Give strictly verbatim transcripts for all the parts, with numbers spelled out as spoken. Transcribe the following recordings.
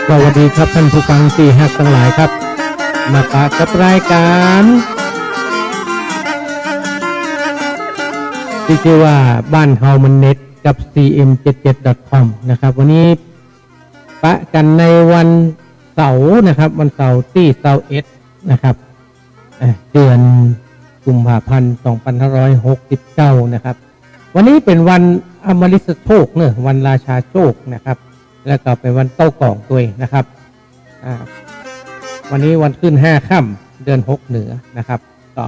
สวัสดีครับท่านผู้ฟังตี้ฮักตังหลายครับ มาปะกับรายก๋านตี้จื้อว่าบ้านเฮามันเน็ตกับ ซีเอ็มเจ็ดเจ็ดดอทคอม นะครับ วันนี้ปะกั๋นในวันเสาร์นะครับ วันเสาร์ตี้ซาวเอ็ดนะครับ อ่ะ เดือนกุมภาพันธ์ สองพันห้าร้อยหกสิบเก้า นะครับ วันนี้เป๋นวันอมฤตโชคเนอะ วันราชาโชคนะครับ แล้วก็เป๋นวันเต้ากองตวยนะครับ อ่า วันนี้วันขึ้นห้าค่ำ เดือนหกเหนือนะครับ ก็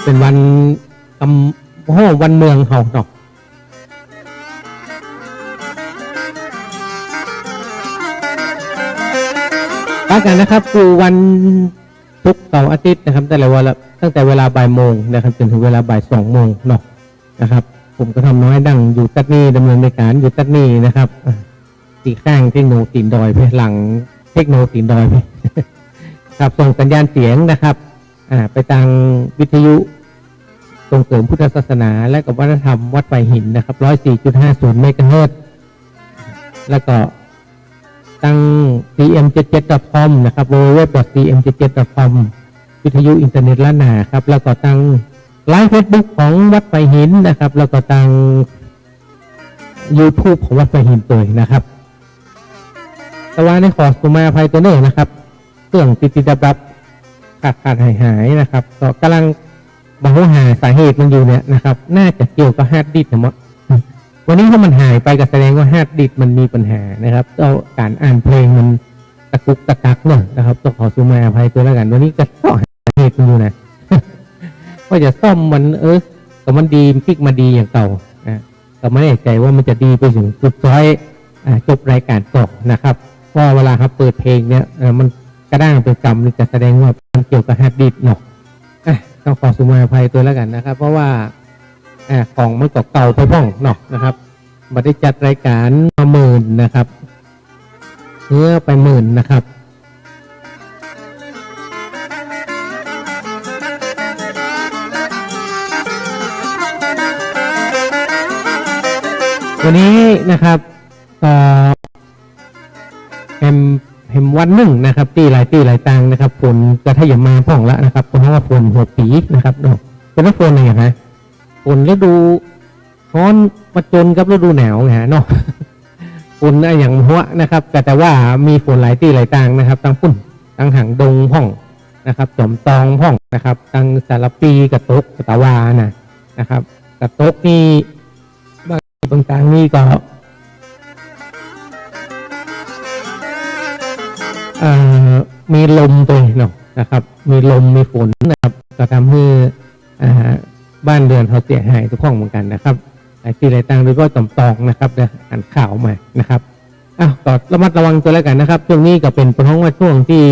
เป๋นวันกำ โอ้โห วันเมืองเฮาเนาะ ปะกั๋นนะครับ คือวันศุกร์ เสาร์ อาทิตย์นะครับ ตั้งแต่เวลา ตั้งแต่เวลาบ่ายโมงนะครับ จนถึงเวลาบ่ายสองโมงเนาะ นะครับ ผมกระท่อมน้อยดั้งอยู่ตั๊ดนี่ ดำเนินรายก๋านอยู่ตั๊ดนี่นะครับ อ่ะ ตี้ข้างเทคโนตีนดอยไป หลังเทคโนตีนดอยไป ครับ ส่งสัญญาณเสียงนะครับ อ่า ไปตางวิทยุส่งเสริมพุทธศาสนาและก็วัฒนธรรมวัดไผ่หินนะครับ ร้อยสี่จุดห้าศูนย์เมกะเฮิรตซ์ แล้วก็ตาง ซีเอ็มเจ็ดเจ็ดดอทคอม นะครับ ดับเบิลยูดับเบิลยูดับเบิลยูดอทซีเอ็มเจ็ดเจ็ดดอทคอม วิทยุอินเทอร์เน็ตล้านนาครับ แล้วก็ตางไลฟ์เฟซบุ๊กของวัดไผ่หินนะครับ แล้วก็ตาง ยูทูบของวัดไผ่หินตวยนะครับ แต่ว่าในขอสุมาอภัยตวยเน่อนะครับ เครื่องติดๆดับๆ ขาดๆหายๆนะครับ ก็ก่ำลังบ่ฮู้หาสาเหตุมันอยู่เนี่ยนะครับ น่าจะเกี่ยวกับฮาร์ดดิสก์นะมั้ง วันนี้ถ้ามันหายไปก็แสดงว่าฮาร์ดดิสก์มันมีปัญหานะครับ แล้วก๋านอ่านเพลงมันตะกุกตะกักเน่อนะครับ ต้องขอสุมาอภัยตวยแล้วกั๋น วันนี้ก็เซาะหาสาเหตุมันอยู่นะ ว่าจะซ่อมมัน เออ ก็มันดี ปิ๊กมาดีอย่างเก่านะ ก็บ่แน่ใจ๋ว่ามันจะดีไปเถิงจุดจ้อย อ่า จบรายก๋านก่อนะครับ เพราะเวลาเฮาเปิดเพลงเนี่ย เอ่อ มันกระด้างไปกำนี่ก็แสดงว่ามันเกี่ยวกับฮาร์ดดิสก์เนาะ อ่ะ ต้องขอสุมาอภัยตวยแล้วกั๋นนะครับ เพราะว่า อ่า ของมันก็เก่าไปพ่องเนาะนะครับ บ่ได้จัดรายก๋านมาเมินนะครับ เฮือไปเมินนะครับ วันนี้นะครับ ก็แหม แหมวันนึ่งนะครับ ตี้หลายตี้หลายตางนะครับ ฝนก็ถ้าจะมาพ่องละนะครับ เพราะว่าฝนหัวปี๋นะครับเนาะ เป๋นฝนอะไรอย่างฮะ ฝนฤดู ฮ้อนมาจนกับฤดูหนาวไงฮะเนาะ ฝนอะหยังหัวนะครับ ก็แต่ว่ามีฝนหลายตี้หลายตางนะครับ ตางปุ้น ตางหางดงพ่องนะครับ จอมตองพ่องนะครับ ตางสารภีก็ตก ก็ตะวานะ นะครับ ก็ตกนี่ บาง บางตางนี่ก็ เอ่อ มีลมตวยเนาะนะครับ มีลม มีฝนนะครับ ก็ทำหื้อ อ่า บ้านเรือนเฮาเสียหายกู้พ่องเหมือนกั๋นนะครับ หลายตี้หลายตาง โดยเฉพาะจอมตองนะครับ เดี๋ยวอ่านข่าวมานะครับ อ้าว ก็ระมัดระวังตวยแล้วกั๋นนะครับ ช่วงนี้ก็เป๋น เป๋นฮ้องว่าช่วงตี้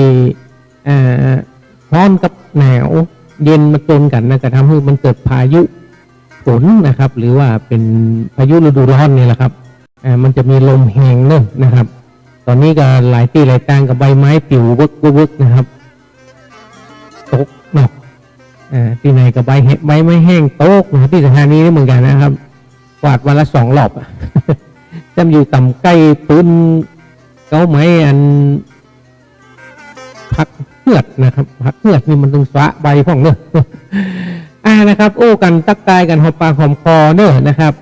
อ่า ฮ้อนกับหนาวเย็นมาจนกั๋นนะ ก็ทำหื้อมันเกิดพายุฝนนะครับ หรือว่าเป๋นพายุฤดูฮ้อนนี่แหละครับ อ่า มันจะมีลมแฮงเน่อนะครับ ต๋อนนี้ก็หลายตี้หลายตางก็ใบไม้ปิ๋วเวิกๆๆนะครับ ตกเนาะ อ่า ตี้ไหนก็ใบแฮ- ใบไม้แห้งตกนะ ตี้สถานีนี่เหมือนกั๋นนะครับ กวาดวันละสองรอบอะ แจ่มอยู่ต่ำใก้ปื๊นเก๊าไม้อัน ผักเฮือดนะครับ ผักเฮือดนี่มันตึงสะใบพ่องเน่อ อ่า นะครับ โอ้กั๋นตั๊กตายกั๋นหอมปากหอมคอเน่อนะครับ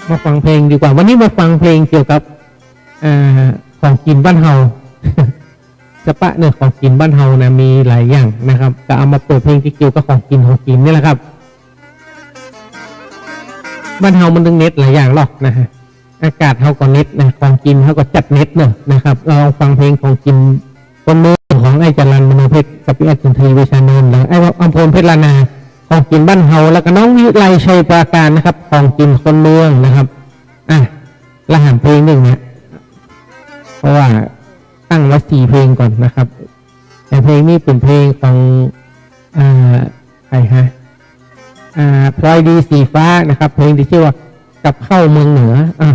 มาฟังเพลงดีกว่า วันนี้มาฟังเพลงเกี่ยวกับ อ่า ของกิ๋นบ้านเฮา สะปะเน่อ ของกิ๋นบ้านเฮานะ มีหลายอย่างนะครับ ก็เอามาเปิดเพลงตี้เกี่ยวกับของกิ๋น ของกิ๋นนี่แหละครับ บ้านเฮามันตึงเน็ตหลายอย่างหรอกนะฮะ อากาศเฮาก็เน็ตนะ ของกิ๋นเฮาก็จัดเน็ตเน่อนะครับ ลองฟังเพลงของกิ๋นคนเมืองของอ้ายจรัญ มโนเพชร กับปี้แอด สุนทรี วิชานนท์ แล้วอ้ายอำพล เพชรล้านนา ของกิ๋นบ้านเฮา แล้วก็น้องวิไล ชัยปราการนะครับ ของกิ๋นคนเมืองนะครับ อ่ะ ละหันเพลงนึ่งนะ เพราะว่าตั้งไว้สี่เพลงก่อนนะครับ แต่เพลงนี้เป๋นเพลงของ อ่า ใครฮะ อ่า พลอยดีสีฟ้านะครับ เพลงตี้ชื่อว่ากับข้าวเมืองเหนือ อ่ะ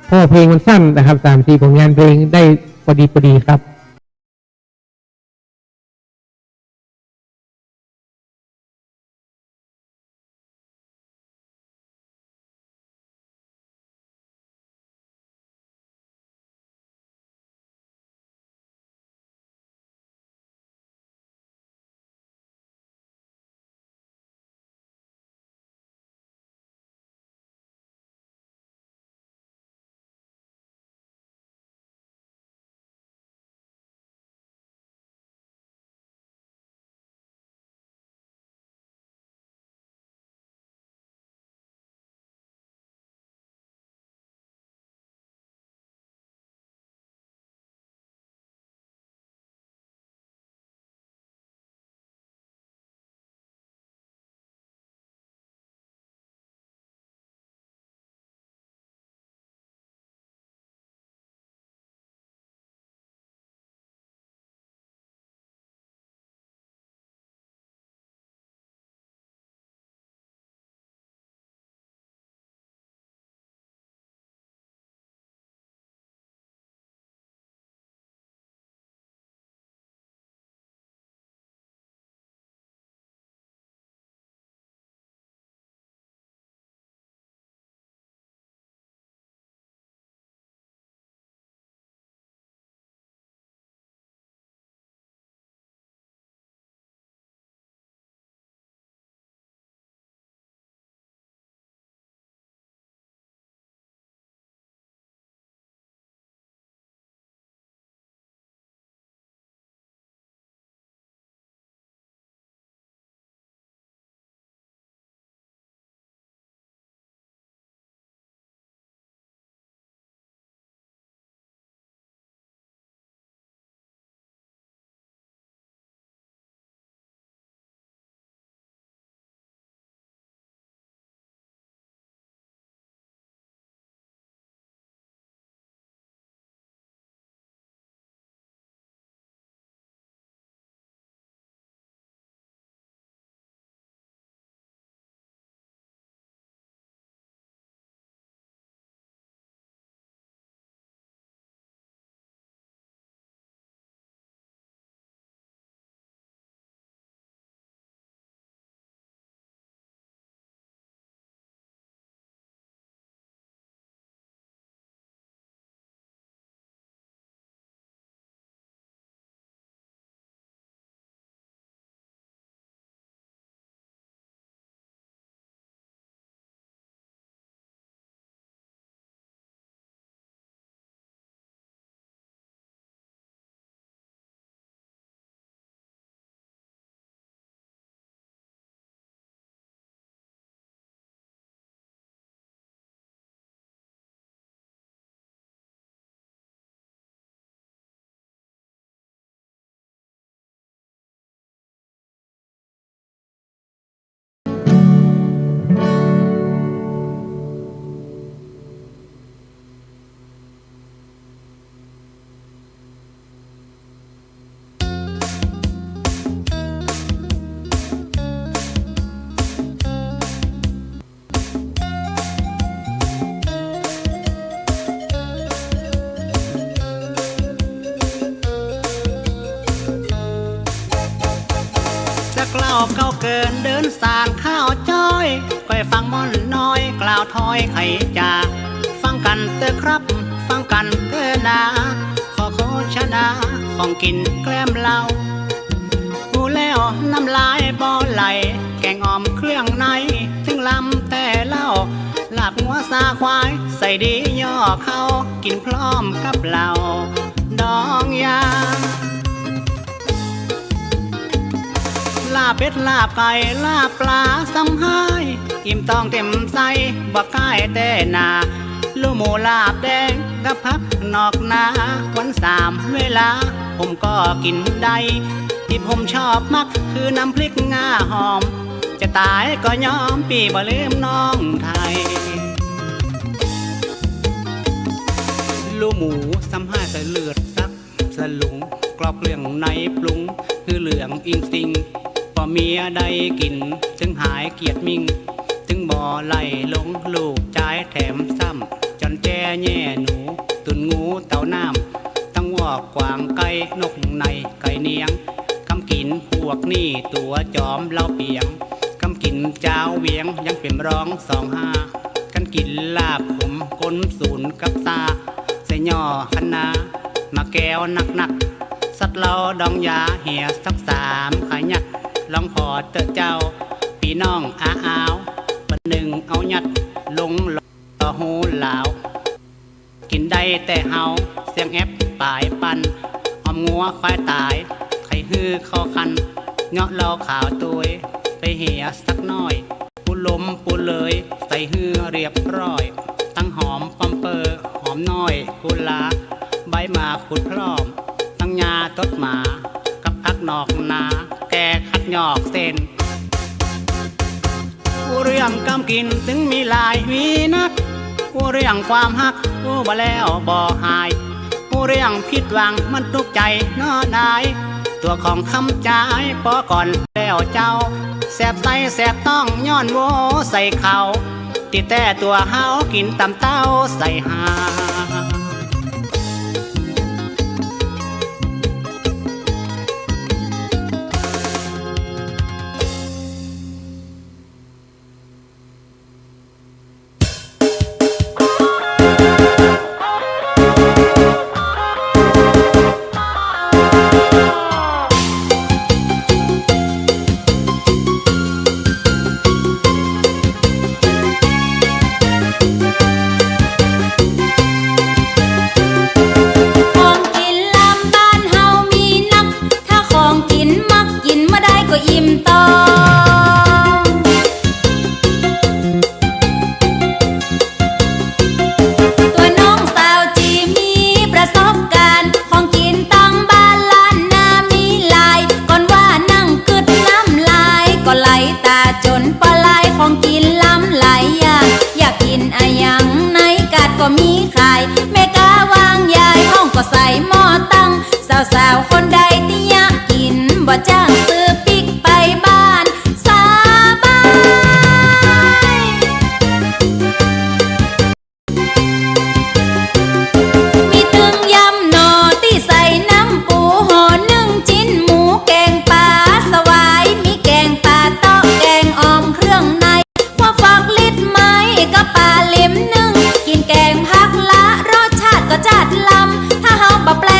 เพราะเพลงมันสั้นนะครับ สามสี่ผลงานเพลงได้พอดีพอดีครับ สานข้าวจ้อย ก้อยฟังม่อนน้อย กล่าวถ้อยไขจ๋า ฟังกั๋นเต๊อะครับ ฟังกั๋นเต๊อะนา ขอโฆษณา ของกิ๋นแกล้มเหล้า อู้แล้วน้ำลายบ่ไหล แกงอ่อมเครื่องใน ตึงลำแต๊เล่า ลาบงัวซาควาย ใส่ดีย่อเข้า กิ๋นพร้อมกับเหล้าดองยา ลาบเป็ดลาบไก่ลาบปลาซ้ำฮ้าย อิ่มต๊องเต็มไส้ บ่ก้ายแต๊นา ลู่หมูลาบแดงกับผักนอกนา วันสามเวลา ผมก็กิ๋นได้ ตี้ผมชอบมักคือน้ำพริกงาหอม จะต๋ายก็ยอม ปี้บ่ลืมน้องไทย ลู่หมูซ้ำฮ้ายใส่เลือดสัก สลุง กรอกเครื่องในปรุง หื้อเหลืองอิงติง ป้อเมียได้กิ๋น ตึงหายเกลียดมิ่ง ตึงบ่ไล่ลง ลูกจายแถมซ้ำ จ๋อนแจแย่หนู ตุ๋นงูเต้าน้ำ ตังวอกกวางไก่ นกในไก่เนียง กำกิ๋นพวกนี้ตั๋วจอมเล่าเปียง กำกิ๋นจาวเวียง ยังเป๋นรองสองห้า กั๋นกิ๋นลาบขม ก้นสูนกับซา ใส่ย่อคะน้า มาแก้วนักๆ สัดเหล้าดองยา เหียสักสามขยัก ลองผ่อเต๊อะเจ้า ปี้น้องอาอาว บัดนึ่งเอายัดลงหล่อหูหลาว กิ๋นได้แต๊เฮา เสียงแอบป๋ายปั่น อ่อมงัวควายต๋าย ใค่หื้อเข้าคัน เหยาะเหล้าขาวตวย ไปเหียสักหน้อย ปูลมปูเลย ใส่หื้อเรียบร้อย ตังหอมปอมเปอร์ หอมน้อยกุหลาบ ใบหมากขูดพร้อม ตังยาตดหมา กับผักนอกนา แก้คัดยอกเส้น อู้เรื่องกำกิ๋นตึงมีหลายวีนัก อู้เรื่องความฮักอู้บ่แล้วบ่หาย อู้เรื่องผิดหวังมันตุ๊กใจ๋น้อนาย ตั๋วของคำจายปอก่อนแล้วเจ้า แสบไส้แสบต๊องย้อนโวใส่เขา ตี้แต๊ตั๋วเฮากิ๋นตำเต้าใส่หา ของกิ๋นล้ำบ้านเฮามีนัก ถ้าของกิ๋นมักกิ๋นเมื่อใดก็อิ่มต๊อง ตั๋วน้องสาวตี้มีประสบก๋ารณ์ ของกิ๋นตังบ้านล้านนามีหลาย ก่อนว่านั่งกึ๊ดน้ำลายก็ไหล ต๋าจ๋นปอไหล ของกิ๋นล้ำหลายอย่าง อยากกิ๋นอะหยังในกาดก็มีขาย แม่ก๊าวางยายห้องก็ใส่หม้อตั้ง สาวๆ คนใดตี้อยากกิ๋น บ่จ้างซื้อปิ๊กไปบ้านสบาย มีตึงยำหน่อตี้ใส่น้ำปู ห่อนึ่งจิ๊นหมู แกงป๋าสวาย มีแกงป๋าเต๊าะ แกงอ่อมเครื่องใน หัวฝักลิดไม้กับป๋าเล็มนึ่ง กิ๋นแกงผักละ รสชาติก็จัดล้ำ ถ้าเฮาบ่แปล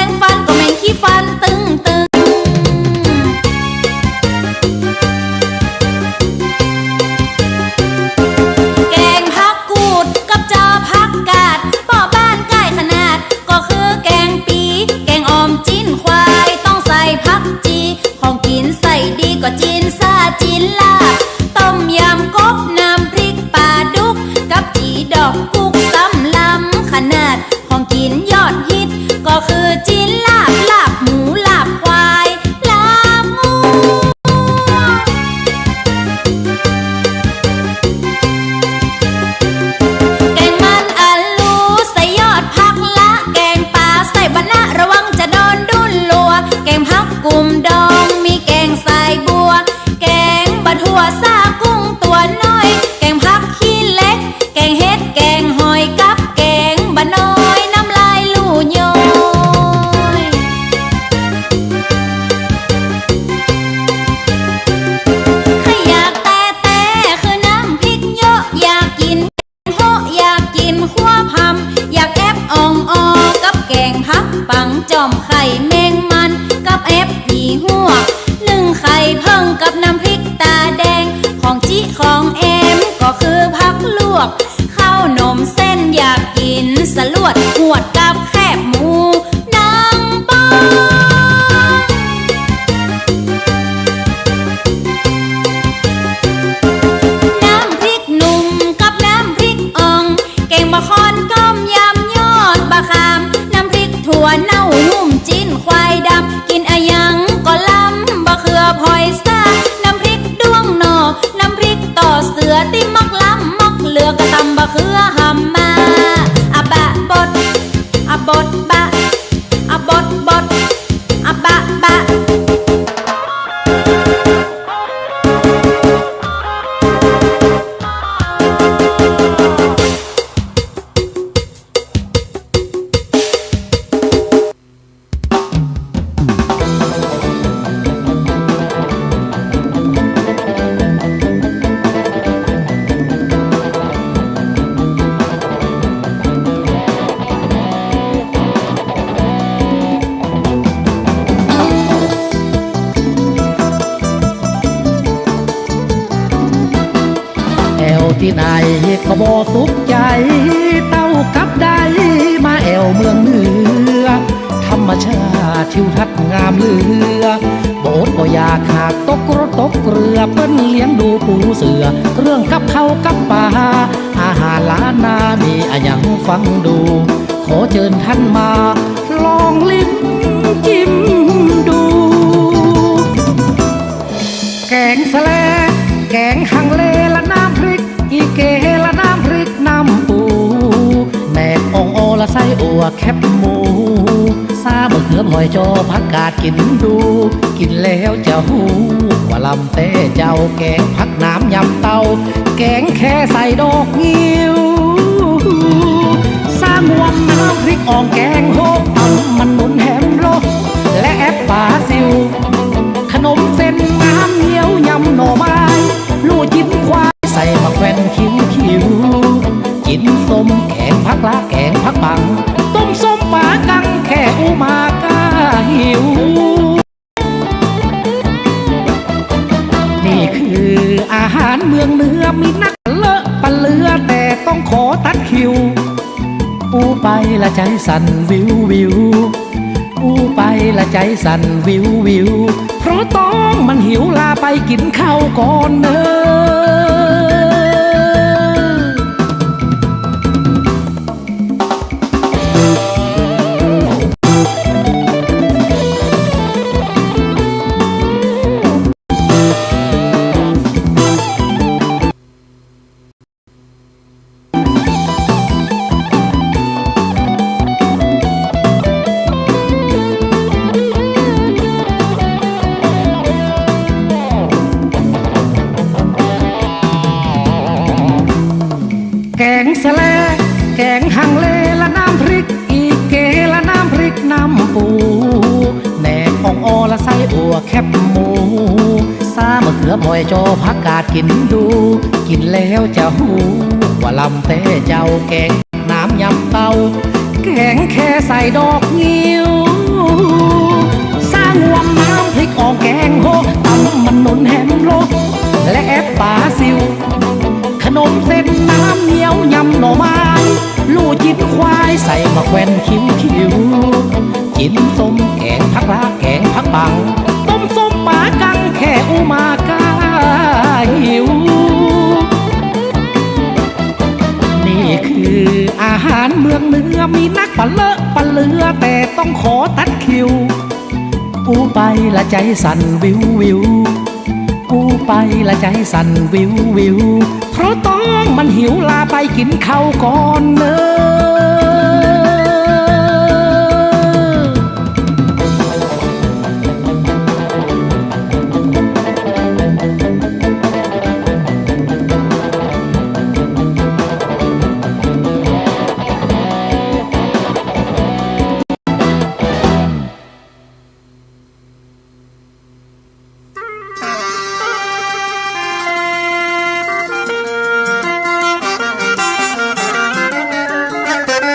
หวดกับแคบหมูนางบอน น้ำพริกหนุ่มกับน้ำพริกอ่อง แกงบ่าค่อนต้มยำยอดบ่าขาม น้ำพริกถั่วเน่านุ่ม จีนควายดำ กิ๋นอะหยังก็ลำบ่าเขือผอยซ่า น้ำพริกด้วงหน่อ น้ำพริกต่อเสือ ตี้มักลำมักเหลือ ก็ตำบ่าเขือหำมา อะบะบด อะบดบะ อะบดบด อะบะบะ แอ่วตี้ไหนก็บ่สุขใจ๋ เต้ากับได้มาแอ่วเมืองเหนือ ธรรมชาติทิวทัศน์งามเหลือ บ่อดบ่อยากหากตกรถตกเรือ เปิ้นเลี้ยงดูปูเสือ เรื่องกับข้าวกับป๋า อาหารล้านนามีอะหยังฟังดู ขอเจิญต้านมาลองลิ้มจิมดู แกงสะแล แกงฮังเล ละน้ำพริกอีเก ละน้ำพริกน้ำปู แหนมอ่องอ่อ ละไส้อั่วแคบหมู ซ่ามะเขือผอยจอ ผักกาดกิ๋นดู กิ๋นแล้วจะฮู้ว่าลำแต๊เจ้า แกงผักหนามยำเต้า แกงแคใส่ดอกงิ้ว ซ่างวมน้ำพริกอ่องแกงโฮะ ตำมันหนุนแหมโละ และแอปปลาซิว ขนมเส้นน้ำเงี้ยวยำหน่อไม้ ลู่จิ๊นควาย ใส่หมากแควนคิ้วๆ จิ๊นส้มแกงผักละแกงผักปัง ต้มส้มป๋ากังแค่อู้มาก้าหิว นี่คืออาหารเมืองเหนือ มีนักปะเลอะปะเลือ แต่ต้องขอตัดคิว อู้ไปละใจ๋สั่นวิววิว อู้ไปละใจ๋สั่นวิววิว เพราะต๊องมันหิว ลาไปกิ๋นข้าวก่อนเน่อ แกงสะแล แกงฮังเล ละน้ำพริกอีเก ละน้ำพริกน้ำปู แหนมอ่องอ่อ ละไส้อั่วแคบหมู ซ่ามะเขือผอยจอ ผักกาดกิ๋นดู กิ๋นแล้วจะฮู้ว่าลำแต๊เจ้า แกงน้ำยำเต้า แกงแคใส่ดอกงิ้ว ซ่างวมน้ำพริกอ่องแกงโฮะ ตำมันหนุนแหมโละ และแอปปลาซิว ขนมเส้นน้ำเงี้ยวยำหน่อไม้ ลู่จิ๊นควาย ใส่หมากแควนคิ้วๆ จิ๊นส้มแกงผักละแกงผักปัง ต้มส้มป๋ากังแค่อู้มาก้าหิว นี่คืออาหารเมืองเหนือ มีนักปะเลอะปะเลือ แต่ต้องขอตัดคิว อู้ไปละใจ๋สั่นวิววิว อู้ไปละใจ๋สั่นวิววิว เพราะต๊องมันหิว ลาไปกิ๋นข้าวก่อนเน่อ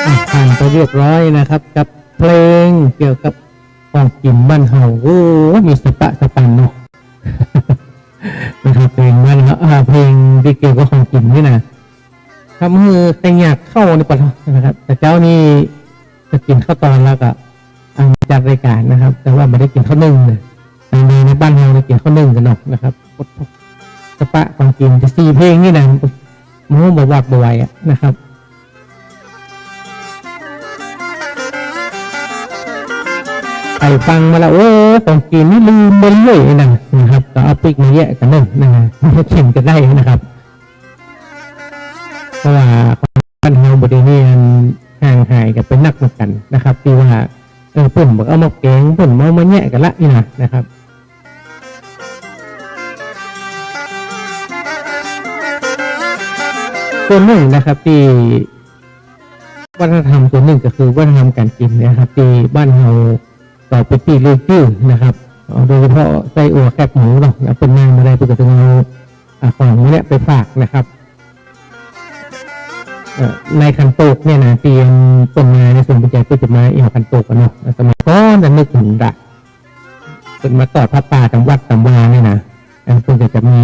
อ่ะ ผ่านไปเรียบร้อยนะครับ กับเพลงเกี่ยวกับของกิ๋นบ้านเฮา โอ้ มีสะปะสะปันเนาะ นะครับ เพลงบ้านเฮา อ่า เพลงตี้เกี่ยวกับของกิ๋นนี่นะ ทำหื้อใค่อยากเข้าในปะทะนะครับ แต่เจ้านี่ ก็กิ๋นข้าวตอนแล้วก็ อ่า จัดรายก๋านนะครับ แต่ว่าบ่ได้กิ๋นข้าวนึ่งนะ ใน ในบ้านเฮาเนี่ยกิ๋นข้าวนึ่งกั๋นเนาะนะครับ สะปะของกิ๋นจะสี่เพลงนี่นะ โอ้โห บ่หวาดบ่ไหวอะนะครับ ไปฟังมาแล้ว โอ้ ของกิ๋นนี่ลืมไปเรื่อยนะ นะครับ ก็เอาปิ๊กมาแยะกั๋นเน่อนะ กิ๋นกั๋นได้นะครับ เพราะว่าของบ้านเฮาบ่ดีนี่ อันห่างหายกั๋นไปนักเหมือนกั๋นนะครับ ตี้ว่า เออ เปิ้นบ่เอามาแก๋ง เปิ้นบ่เอามาแยะกั๋นละนี่นะ นะครับ ส่วนนึ่งนะครับ ตี้วัฒนธรรมส่วนนึ่งก็คือวัฒนธรรมก๋านกิ๋นนะครับ ตี้บ้านเฮาก็เป๋นตี้เลื่องจื้อนะครับ เอาโดยเฉพาะไส้อั่วแคบหมูเนาะ แล้วเปิ้นมาบ่ได้ เปิ้นก็ต้องเอา อ่า ของหมู่เนี่ยไปฝากนะครับ เอ่อ ในขันโตกเนี่ยนะ ตี้เปิ้นมาในสวนปัญญาก็จะมาแอ่วขันโตกกั๋นเนาะ สมัยก่อนจะนึกเถิงดะ เปิ้นมาตอดผ้าป่าต๋ามวัดต๋ามวาเนี่ยนะ อันเปิ้นก็จะมี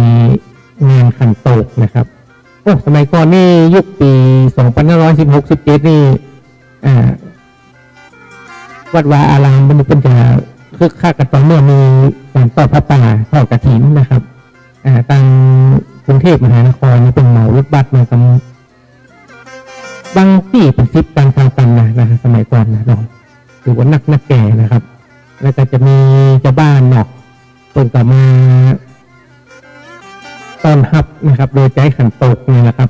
งานขันโตกนะครับ โอ้ สมัยก่อนนี่ยุคปี๋สองปันห้าร้อยสิบหก สิบเจ็ดนี่ อ่า วัดวาอารามเปิ้น เปิ้นจะคึกคักกั๋นต๋อนเมื่อมีก๋านตอดผ้าป่า ทอดกฐินนะครับ อ่า ตางกรุงเทพมหานครนี่เปิ้นเหมารถบัสมากั๋น บางตี้เป๋นสิบตัน ซาวตันนะ นะ สมัยก่อนนะเนาะ ถือว่านัก นักแก่นะครับ แล้วก็จะมีจาวบ้านเนาะ เปิ้นก็มาต้อนฮับนะครับ โดยใจ๊ขันโตกนี่แหละครับ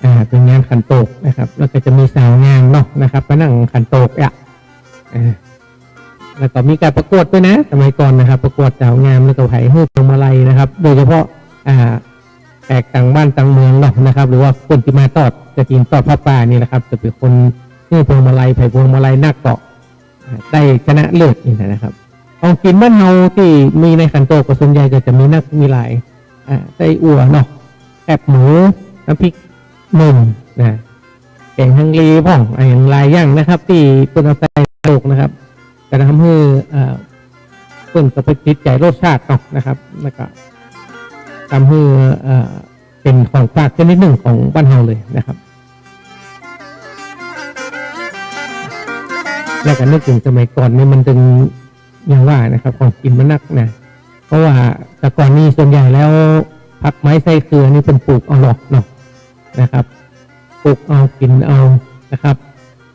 อ่า เป๋นงานขันโตกนะครับ แล้วก็จะมีสาวงามเนาะนะครับ ก็นั่งขันโตกอะ อ่า แล้วก็มีก๋านประกวดตวยนะ สมัยก่อนนะครับ ประกวดสาวงาม แล้วก็ใผหื้อพวงมาลัยนะครับ โดยเฉพาะ อ่า แขกตางบ้านตางเมืองเนาะนะครับ หรือว่าคนตี้มาตอดกฐินตอดผ้าป่านี่นะครับ จะเป๋นคนหื้อพวงมาลัย ใผพวงมาลัยนักก็ อ่า ได้ชนะเลิศนี่นะครับ ของกิ๋นบ้านเฮาตี้มีในขันโตกก็ส่วนใหญ่ก็จะมีนักมีหลาย อ่า ไส้อั่วเนาะ แคบหมู น้ำพริกหนุ่มนะ แก๋งฮังเลพ่อง อะหยังหลายอย่างนะครับ ตี้เปิ้นเอาใส่โตกนะครับ ก็ทำหื้อ เอ่อ เปิ้นก็ไปติดใจ๋รสชาติเนาะนะครับ แล้วก็ทำหื้อ เอ่อ เป๋นของฝากชนิดนึ่งของบ้านเฮาเลยนะครับ แล้วก็นึกเถิงสมัยก่อนนี่มันเถิง อย่างว่านะครับ ของกิ๋นมันนักนะ เพราะว่าแต่ก่อนนี่ส่วนใหญ่แล้ว ผักไม้ไส้เกลือนี่เปิ้นปลูกเอาหลอกเนาะนะครับ ปลูกเอากิ๋นเอานะครับ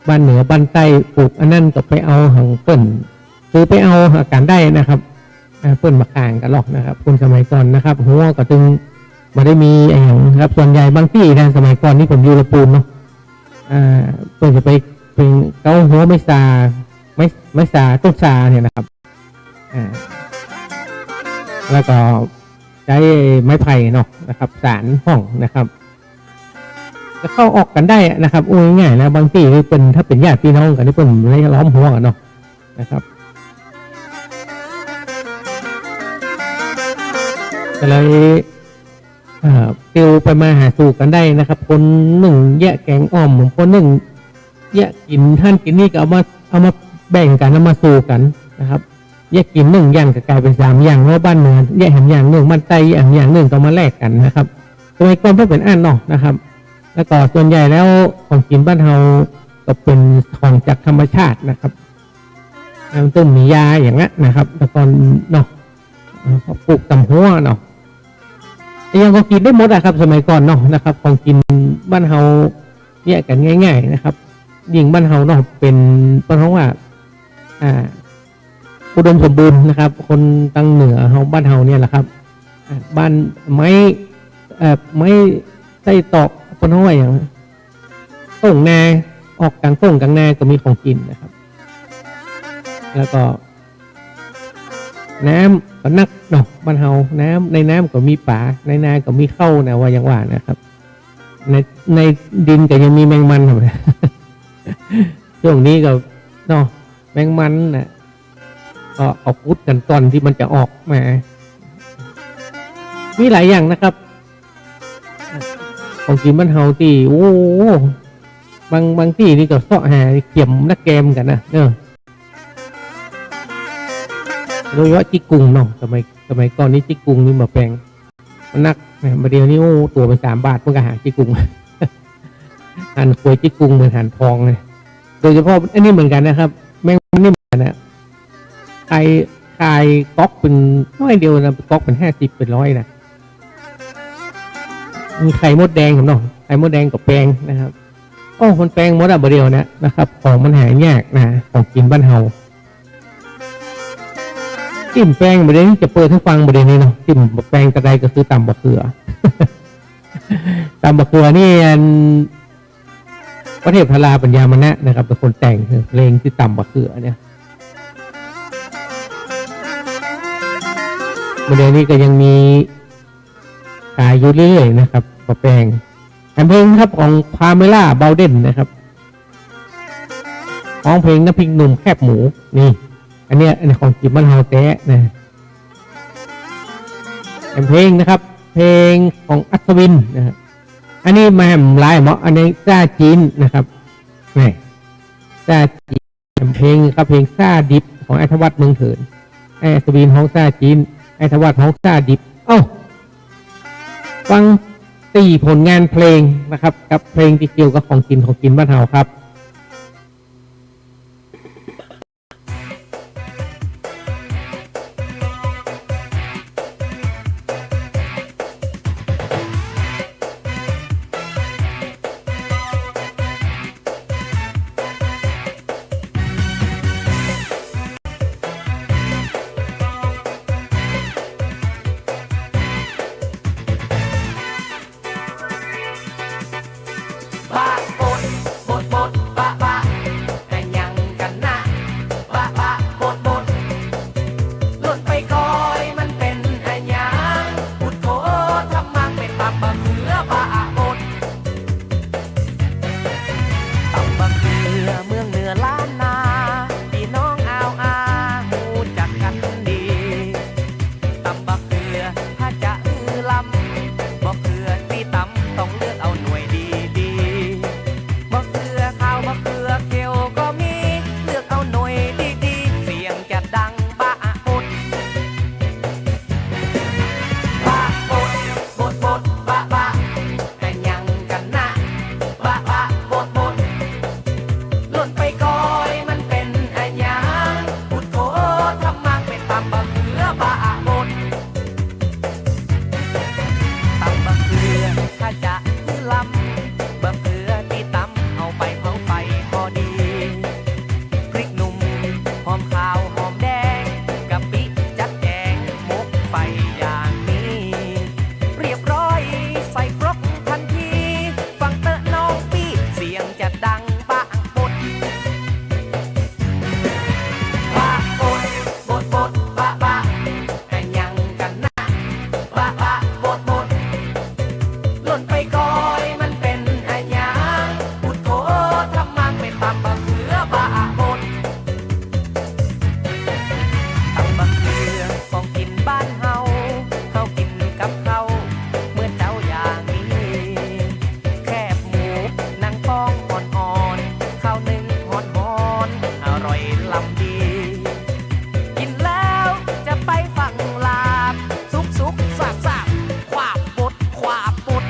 บ้านเหนือบ้านใต้ปลูกอันนั้นก็ไปเอาหังเปิ้น คือไปเอาหาก๋านได้นะครับ อ่า เปิ้นบ่ข่างกั๋นหรอกนะครับ คนสมัยก่อนนะครับ หัวก็ตึงบ่ได้มีอะหยังนะครับ ส่วนใหญ่บางตี้นะ สมัยก่อนนี่ผมอยู่ละปูนเนาะ อ่า เปิ้นจะไปเป๋นเก๊าหัวไม้สา ไม้ ไม้สา ต้นสาเนี่ยนะครับ อ่า แล้วก็ใจ๊ไม้ไผ่เนาะนะครับ สานพ่องนะครับ ก็เข้าออกกั๋นได้นะครับ อู้ง่ายๆ นะ บางตี้นี่เปิ้น ถ้าเป๋นญาติพี่น้องกั๋นนี่เปิ้นเลยล้อมหัวกั๋นเนาะนะครับ ก็เลย เอ่อ ปลิวไปมาหาสู่กั๋นได้นะครับ คนนึ่งแยะแก๋งอ่อม คนนึ่งแยะกิ๋นหั้นกิ๋นนี่ก็เอามา เอามาแบ่งกั๋น เอามาสู่กั๋นนะครับ แยะกิ๋นนึ่งอย่างก็ก๋ายเป๋นสามอย่าง เพราะบ้านเหนือแยะแหมอย่างนึ่ง บ้านใต้แยะแหมอย่างนึ่ง ก็มาแลกกั๋นนะครับ สมัยก่อนเปิ้นเป๋นอั้นเนาะนะครับ แล้วก็ส่วนใหญ่แล้วของกิ๋นบ้านเฮาก็เป๋นของจากธรรมชาตินะครับ อ่า มันต้องมียาอย่างนั้นนะครับ แต่ก่อนเนาะ อ่า ปลูกต๋ามหัวเนาะ อะหยังก็กิ๋นได้หมดอะครับ สมัยก่อนเนาะนะครับ ของกิ๋นบ้านเฮาเนี่ยกั๋นง่ายๆ นะครับ ยิ่งบ้านเฮาเนาะ เป๋น เปิ้นฮ้องว่า อ่า อุดมสมบูรณ์นะครับ คนตางเหนือเฮา บ้านเฮาเนี่ยแหละครับ อ่า บ้านไม้ เอ่อ ไม้ไส้ตอก เปิ้นฮ้องว่าอะหยัง ต้งนา ออกก๋างต้งก๋างนาก็มีของกิ๋นนะครับ แล้วก็ น้ำก็นักเนาะ บ้านเฮา น้ำ ในน้ำก็มีป๋า ในนาก็มีข้าวนะ ว่าอย่างว่านะครับ ใน ในดินก็ยังมีแมงมันอยู่ ช่วงนี้ก็เนาะ แมงมันน่ะ ก็เอาขุดกั๋นก่อนตี้มันจะออกมา มีหลายอย่างนะครับ ของกิ๋นบ้านเฮาตี้ โอ้ บาง บางตี้นี่ก็เซาะหาเข็มนักแกมกั๋นนะ เออ โดยเฉพาะจิ๊กกุงเนาะ สมัย สมัยก่อนนี่จิ๊กกุงนี่บ่แปง มันนักนะ บ่าเดี่ยวนี้ โอ้ ตั๋วเป๋นสามบาท เปิ้นก็หาจิ๊กกุง หันขวยจิ๊กกุงเหมือนหันทองเลย โดยเฉพาะอันนี้เหมือนกั๋นนะครับ แมงวันนี่เหมือนกั๋นนะ ขาย ขายก๊อกเป๋นน้อยเดียวนะ ก๊อกเป๋นห้าสิบ เป๋นร้อยนะ มีไข่มดแดงครับเนาะ ไข่มดแดงก็แปงนะครับ โอ้ มันแปงหมดอะบ่าเดี่ยวเนี้ยนะครับ ของมันหายากนะ ของกิ๋นบ้านเฮา ตี้บ่แปงบ่าเดี่ยวนี้ จะเปิดหื้อฟังบ่าเดี่ยวนี้เนาะ ตี้บ่แปงตะใดก็คือต๋ำบ่าเขือ ต๋ำบ่าเขือนี่อัน พระเทพธาราปัญญามณะนะครับ เป๋นคนแต่งเพลงตี้ต๋ำบ่าเขือเนี่ย บ่าเดี่ยวนี้ก็ยังมีขายอยู่เรื่อยๆ นะครับ บ่าแปง แอมเพลงครับ ของพาเมล่า เบาเด่นนะครับ ฮ้องเพลงน้ำพริกหนุ่มแคบหมู นี่ อันเนี้ย อันนี้ของกิ๋นบ้านเฮาแต๊นะ แอมเพลงนะครับ เพลงของอัศวินนะฮะ อันนี้มาแหมหลายเหมาะ อันนี้ซ่าจี๊นนะครับ นี่ ซ่าจี๊น แอมเพลงครับ เพลงซ่าดิบของอ้ายธวัชเมืองเถิน อ้ายอัศวินฮ้องซ่าจี๊น อ้ายธวัชฮ้องซ่าดิบ เอ้า ฟังตี้ผลงานเพลงนะครับ กับเพลงตี้เกี่ยวกับของกิ๋น ของกิ๋นบ้านเฮาครับ บะบด บดบด บะบะ อะหยังกั๋นนะ บะบะ บดบด ล่นไปก่อยมันเป๋นอะหยัง พุทโธ ธัมมัง เป๋นต๋ำบ่าเขือ บะบด ต๋ำบ่าเขือเมืองเหนือล้านนา ปี้น้องอาวอา ฮู้จักกั๋นดี ต๋ำบ่าเขือ ถ้าจะหื้อล้ำ บ่าเขือตี้ต๋ำต้องเลือกเอาหน่วยดีๆ บ่าเขือขาว บ่าเขือเขียวก็มี เลือกเอาหน่วยดีๆ เสียงจะดังบะบด บะบด บดบด บะบะ อะหยังกั๋นนะ บะบะ บดบด ล่นไปก่อยมันเป๋นอะหยัง พุทโธ ธัมมัง เป๋นต๋ำบ่าเขือ บะบด ต๋ำบ่าเขือ ถ้าจะหื้อล้ำ บ่าเขือตี้ต๋ำเอาไปเผาไฟก็ดี พริกหนุ่ม หอมขาว หอมแดง กะปิจัดแจง หมกไฟอย่างนี้ เรียบร้อย ใส่ครกทันที ฟังเต๊อะน้องปี้ เสียงจะดังบะบด บะบด บดบด บะบะ อะหยังกั๋นนะ บะบะ บดบด ล่นไปก่อยมันเป๋นอะหยัง พุทโธ ธัมมัง เป๋นต๋ำบ่าเขือ บะบด ต๋ำบ่าเขือ ของกิ๋นบ้านเฮา เฮากิ๋นกับข้าว เมื่อเจ๊าอย่างนี้ แคบหมู หนังปองอ่อนๆ ข้าวนึ่งฮ้อนๆ อร่อยล้ำดี กิ๋นแล้วจะไปฟั่งลาบ สุกๆ ซาบๆ ขวาบด ขวาบด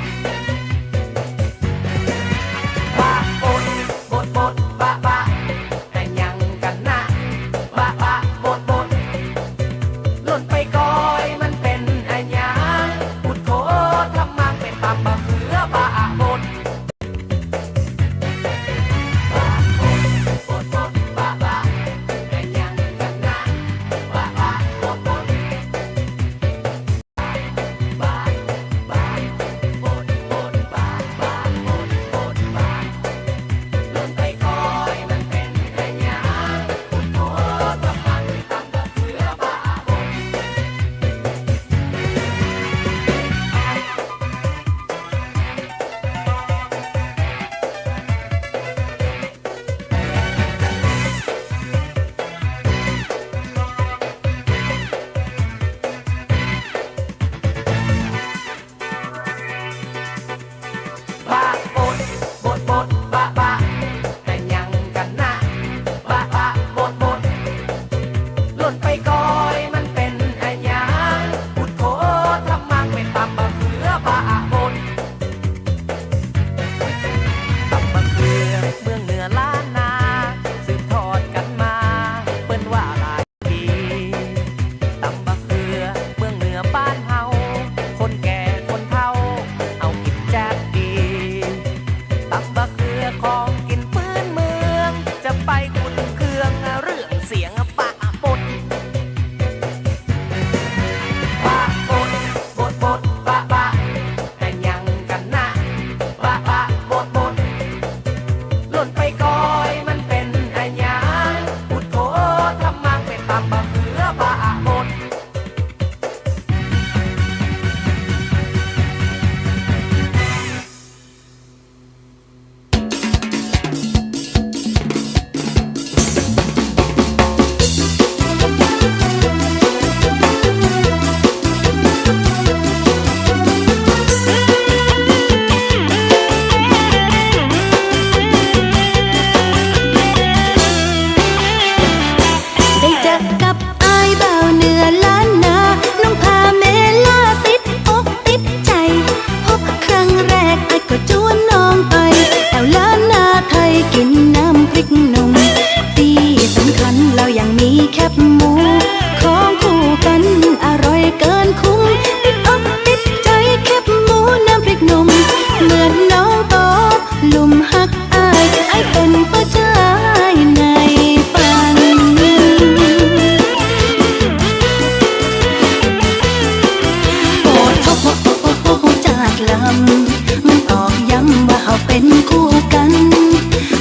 ว่าเฮาเป๋นคู่กั๋น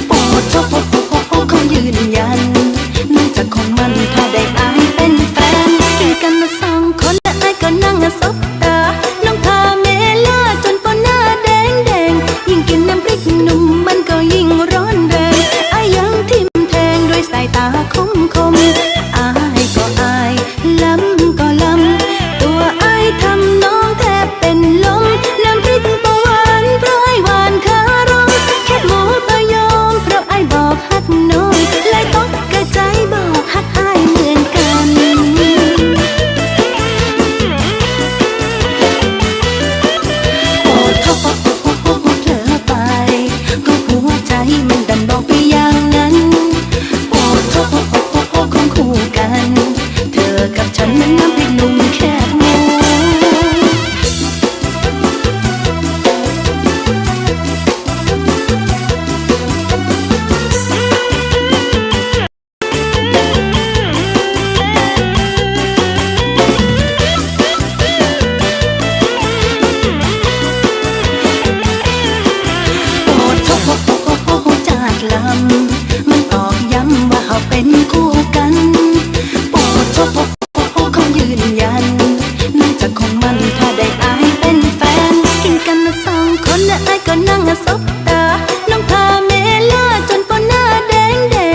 โอ้โธ่ ขอยืนยัน น้องจักคงหมั่นถ้าได้อ้ายเป๋นแฟน กิ๋นกั๋นมาสองคนและอ้ายก็นั่งสบต๋า น้องผ่าเมล่าจ๋นป้อหน้าแดงๆ ยิ่งกิ๋นน้ำปริกหนุ่มมันก็ยิ่งร้อนแรง อ้ายยังทิ่มแทงด้วยสายต๋าคมๆ อ้ายก็อาย ลำก็ลำ ตั๋วอ้ายทำน้องแทบเป๋นลม น้ำปริกบ่หวาน เพราะอ้ายหวานคาลม แคบหมูบ่ยอม เพราะอ้ายบอกฮักน้อง เลยตกกะใจ๋บอกฮักอ้ายเหมือนกั๋น โอ้โธ่ เผลอไป ก็หัวใจ๋มันดันบอกไปอย่างนั้น โอ้โธ่ ของคู่กั๋น เธอกับฉันเหมือนน้ำพริกหนุ่มแคบหมู โอ้โธ่ จากลำ มันตอกย้ำว่าเฮาเป๋นคู่กั๋น โอ้โธ่ ขอยืนยัน น้องจักคงหมั่นถ้าได้อ้ายเป๋นแฟน กิ๋นกั๋นมาสองคนและอ้ายก็นั่งสบต๋า น้องผ่าเมล่าจ๋นป้อหน้าแด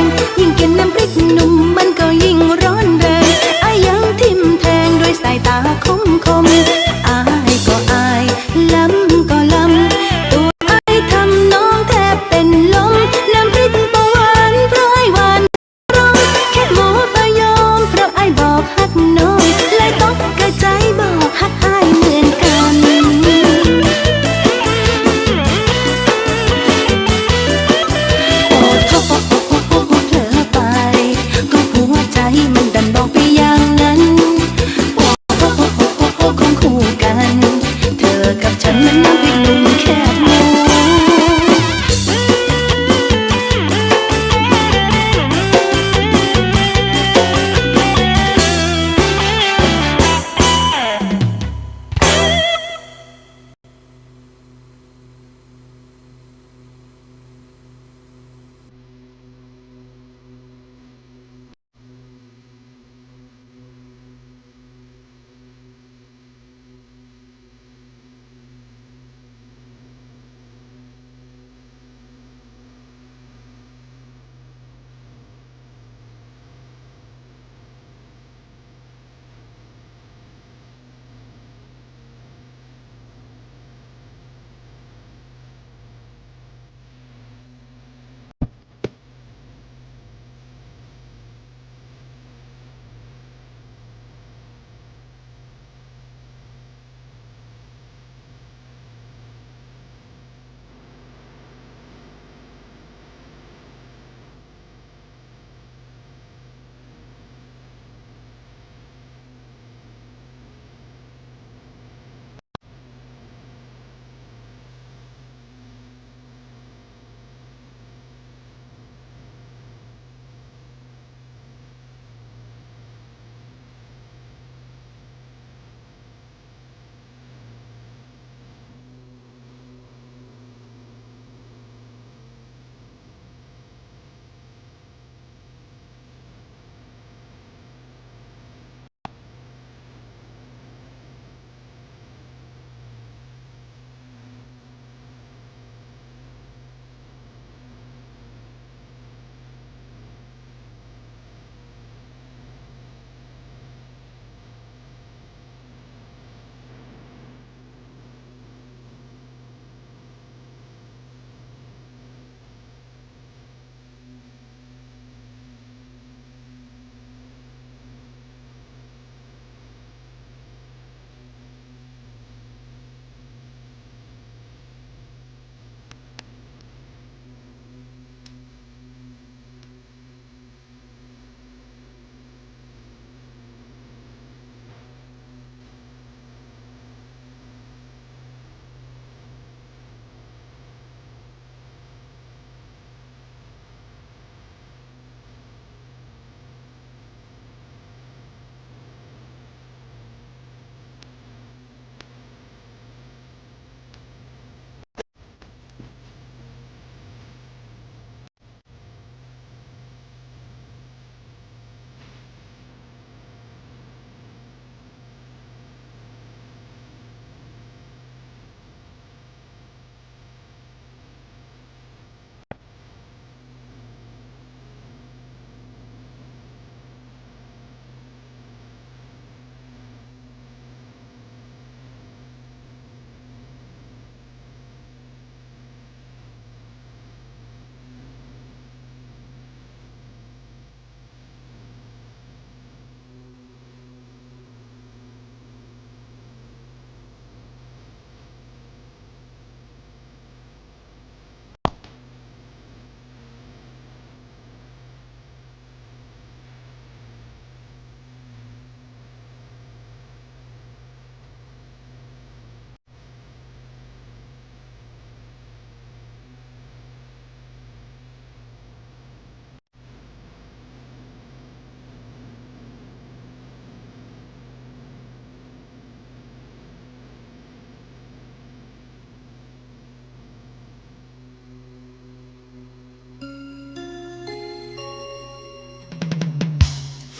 งๆ ยิ่งกิ๋นน้ำปริกหนุ่มมันก็ยิ่งร้อนแรง อ้ายยังทิ่มแทงด้วยสายต๋าคมๆ อ้ายก็อาย ลำก็ลำ ตั๋วอ้ายทำน้องแทบเป๋นลม น้ำปริก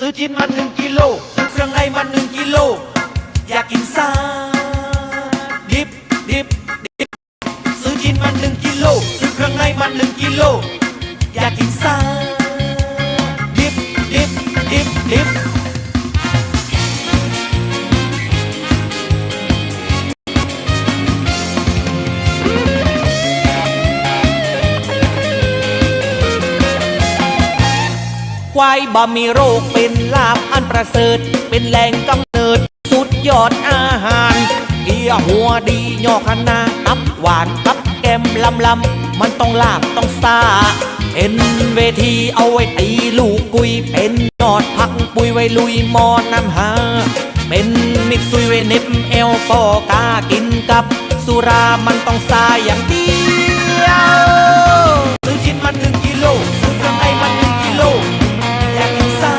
ซื้อจิ๊นมาหนึ่งกิโล ซื้อเครื่องในมาหนึ่งกิโล อยากกิ๋นซ่า ดิบ ดิบ ดิบ ซื้อจิ๊นมาหนึ่งกิโล ซื้อเครื่องในมาหนึ่งกิโล อยากกิ๋นซ่า ดิบ ดิบ ดิบ ดิบ ควายบ่มีโรค เป๋นลาภอันประเสริฐ เป๋นแหล่งกำเนิดสุดยอดอาหาร เกี๊ยะหัวดี ยอคะน้า ตับหวาน กับแกล้มลำๆ มันต้องลาบต้องซ่า เป๋นเวทีเอาไว้ตี๋ลูกกุย เป๋นยอดผักปุ๋ยไว้ลุยหม้อน้ำฮา เป๋นมิตรสุยไว้เหน็บแอ่วป้อก๋า กิ๋นกับสุรามันต้องซ่าอย่างเดียว ซื้อจิ๊นมาหนึ่งกิโล ซื้อเครื่องในมาหนึ่งกิโล อยากกิ๋นซ่า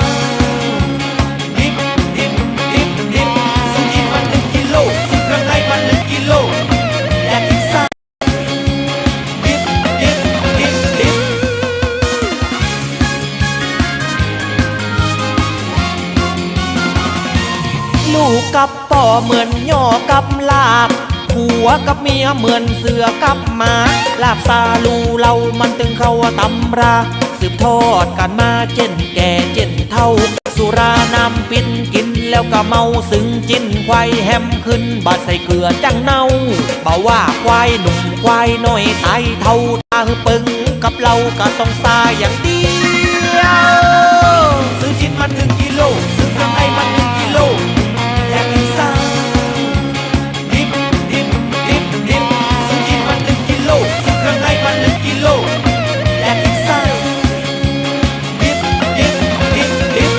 ดิบ ดิบ ดิบ ดิบ ซื้อจิ๊นมาหนึ่งกิโล ซื้อเครื่องในมาหนึ่งกิโล อยากกิ๋นซ่า ดิบ ดิบ ดิบ ดิบ ลูกกับป้อเหมือนย่อกับลาบ ผัวกับเมียเหมือนเสือกับหมา ลาบซ่าลู่เหล้ามันตึงเข้าตำรา สืบทอดกั๋นมาเจ้นแก่เจ้นเฒ่า สุราน้ำปินกิ๋นแล้วก็เมา ซึ่งจิ๊นควายแฮมขึ้น บ่ใส่เกลือจั้งเน่า บ่ว่าควายหนุ่มควายน้อยต๋ายเฒ่า ถ้าหื้อเปิงกับเหล้าก็ต้องซ่าอย่างเดียว ซื้อจิ๊นมาหนึ่งกิโล ซื้อเครื่องในมาหนึ่งกิโล อยากกิ๋นซ่า ดิบ ดิบ ดิบ ดิบ ซื้อจิ๊นมาหนึ่งกิโล ซื้อเครื่องในมาหนึ่งกิโล อยากกิ๋นซ่า ดิบ ดิบ ดิบ ดิบ